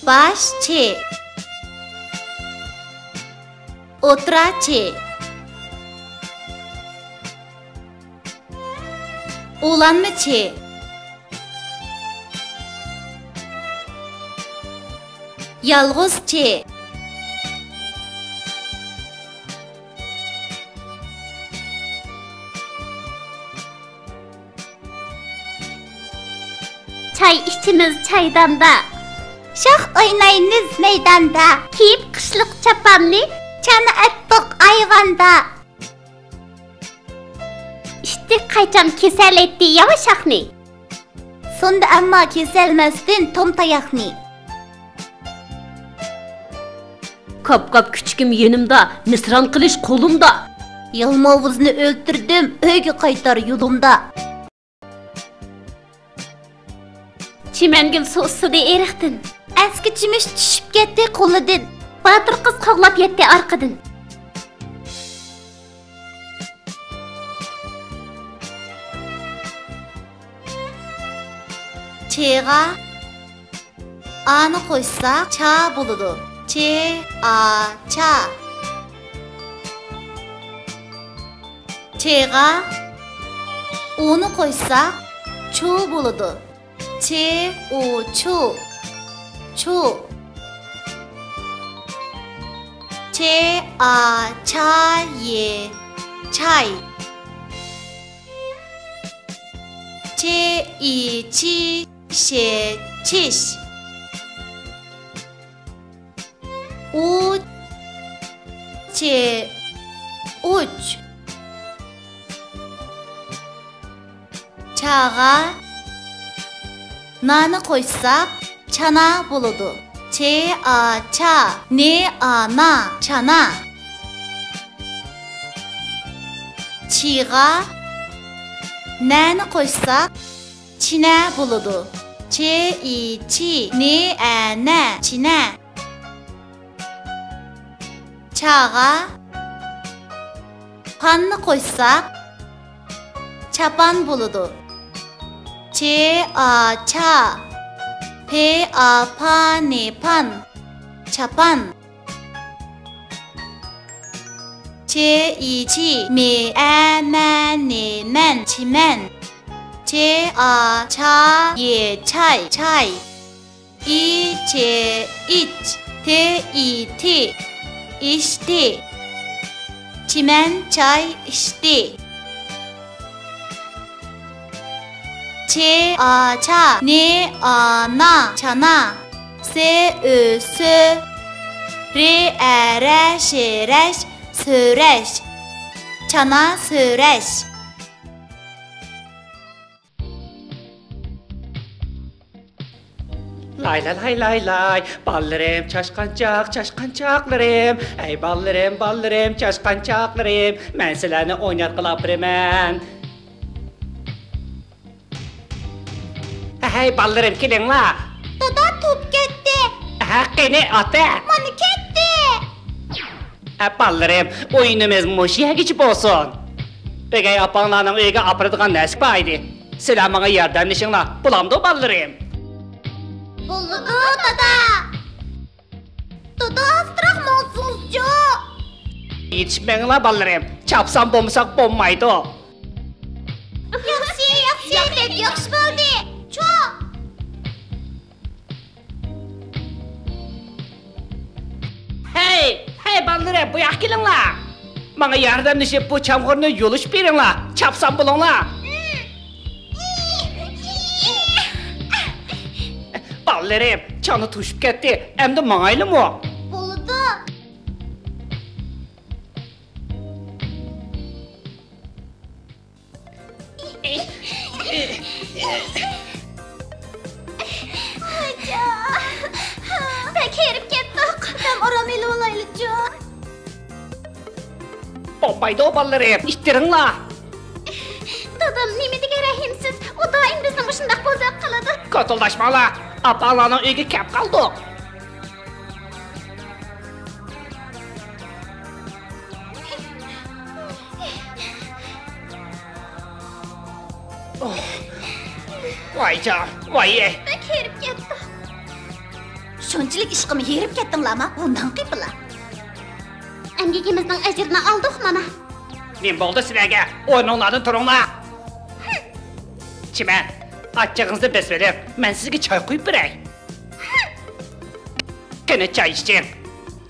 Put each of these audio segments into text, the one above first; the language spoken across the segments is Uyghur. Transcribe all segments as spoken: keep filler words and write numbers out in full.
باش چى. ئوتتۇرا چى. ئۇلانما چى. يالغۇز چى. چاي ئىچىمىز چايداندا. شاخ ئوينايمىز مەيداندا. كىيىپ قىشلىق چاپاننى، چانا ئەتتۇق ئايۋاندا. ئىتتىك قايچام كېسەلەيتتى ياۋا شاخنى. سۇندى ئەمما كېسەلمەستىن توم تاياقنى. كاپ-كاپ كۈچۈكۈم يېنىمدا، مىسران قىلىچ قولۇمدا. يالماۋۇزنى ئۆلتۈردۈم، ئۆيگە قايتار يولۇمدا. چىمەنگۈل سۇ ئىسسىدى ئېرىقتىن. ئەسكى چىمىش چۈشۈپ كەتتى قولىدىن. باتۇر قىز قوغلاپ يەتتى ئارقىدىن. چېغا ئانى قوشساق، چا بولىدۇ. چې، ئا، چا. چېغا ئۇنى قوشساق، چۇ بولىدۇ. چې، ئۇ، چۇ. چۇ. چې، ئا، چا، يې، چاي. چې، ئى، چى، شې، چىش. ئۇ، چې، ئۇچ. چاغا نانى قوشساق، چانا بولىدۇ. چې، ئا، چا، نې، ئا، نا، چانا. چىغا نەنى قوشساق، چىنە بولىدۇ. چې، ئى، چى، نې، ئە، نە، چىنە. چاغا پاننى قوشساق، چاپان بولىدۇ. چې، ئا، چا، پې، ئا، پا، نې، پان، چاپان. چې، ئى، چى، مې، ئە، مە، نې، مەن، چىمەن. چې، ئا، چا، يې، چاي، چاي. ئى، چې، ئىچ، تې، ئى، تى، ئىچتى. چىمەن چاي ئىچتى. چې، ئا، چا، نې، ئا، نا، چانا. سې، ئۆ، سۆ. رې، ئە، رە، شې، رەش، سۆرەش. چانا سۆرەش. لاي لاي لاي لاي لاي، بالىلىرىم، چاشقانچاق، چاشقانچاقلىرىم. ئەي بالىلىرىم، بالىلىرىم، چاشقانچاقلىرىم، مەن سىلەرنى ئويناتقىلى ئاپىرىمەن. ھەي بالىلىرىم، كېلىڭلار. دادا، توپ كەتتى. ھە، قېنى، ئات ھە. مانا كەتتى. ھە، بالىلىرىم، ئويۇنىمىز مۇشۇ يەرگىچە بولسۇن. ئۆگەي ئاپاڭلارنىڭ ئۆيىگە ئاپىرىدىغان نەرسە بار ئىدى. سىلەر ماڭا ياردەملىشىڭلار. بولامدۇ، بالىلىرىم؟ بولىدۇ، دادا. دادا، ئاستىراق ماڭسىڭىزچۇ؟ يېتىشىپ مېڭىڭلار، بالىلىرىم. چاپسان بولمىساق بولمايدۇ. ياخشى، ياخشى، بەك ياخشى بولدى. چۇ! ھەي، ھەي، بالىلىرىم، بۇ ياققا كېلىڭلار. ماڭا ياردەملىشىپ، بۇ چامغۇرنى يۇلۇشۇپ بېرىڭلار. چاپسان بولۇڭلار. بالىلىرىم، چانا توشۇپ كەتتى. ئەمدى ماڭايلىمۇ؟ بولىدۇ. بەك ھېرىپ كەتتۇق. دەم ئارام ئېلىۋالايلىچۇ. بولمايدۇ، بالىلىرىم، ئىتتىرىڭلار. دادام نېمە دېگەن رەھىمسىز. ئۇ دائىم بىزنى مۇشۇنداق بوزەك قىلىدۇ. كوتۇلداشماڭلار. ئاپاڭلارنىڭ ئۆيىگە كەپ قالدۇق. ۋايجان، ۋاي. بەك ھېرىپ كەتتۇق. شۇنچىلىك ئىشقىمۇ ھېرىپ كەتتىڭلارمۇ؟ بۇنداق قىپلا. ئەمگىكىمىزنىڭ ئەجرىنى ئالدۇق مانا. نېمە بولدى سىلەرگە؟ ئورنۇڭلاردىن تۇرۇڭلار. چىمەن، ئاچچىقىڭىزنى بېسىۋېلىڭ، مەن سىزگە چاي قۇيۇپ بېرەي. قېنى، چاي ئىچىڭ.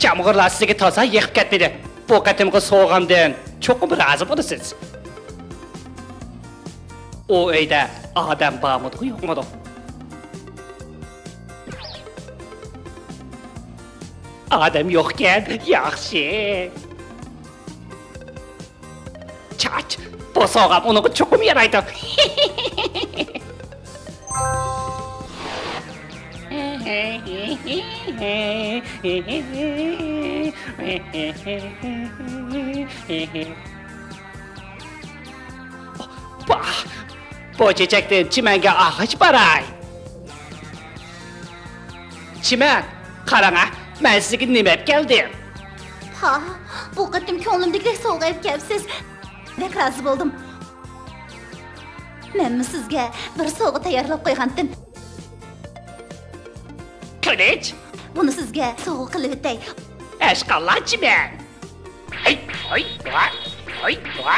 چامغۇرلار سىزگە تازا يېقىپ كەتمىدى. بۇ قېتىمقى سوۋغامدىن چوقۇم رازى بولىسىز. ئۇ ئۆيدە ئادەم بارمىدىغۇ، يوقمىدۇ؟ ئادەم يوقكەن، ياخشى. چاچ، بۇ سوۋغام ئۇنىڭغا چوقۇم يارايدۇ. پاھ! بۇ چېچەكتىن چىمەنگە ئاغاچ باراي. چىمەن، قاراڭا، مەن سىزگە نېمە ئەپ كەلدىم. پاھ، بۇ قېتىم كۆڭلۈمدىكىدەك سوۋغا ئەپ كەپسىز. بەك رازى بولدۇم. مەنمۇ سىزگە بىر سوۋغا تەييارلاپ قويغانتىم. قىلىچ. بۇنى سىزگە سوۋغا قىلىۋېتەي. ئەشقاللا چىمەن. ھەي، ھاي، ۋا، ھاي، ۋا.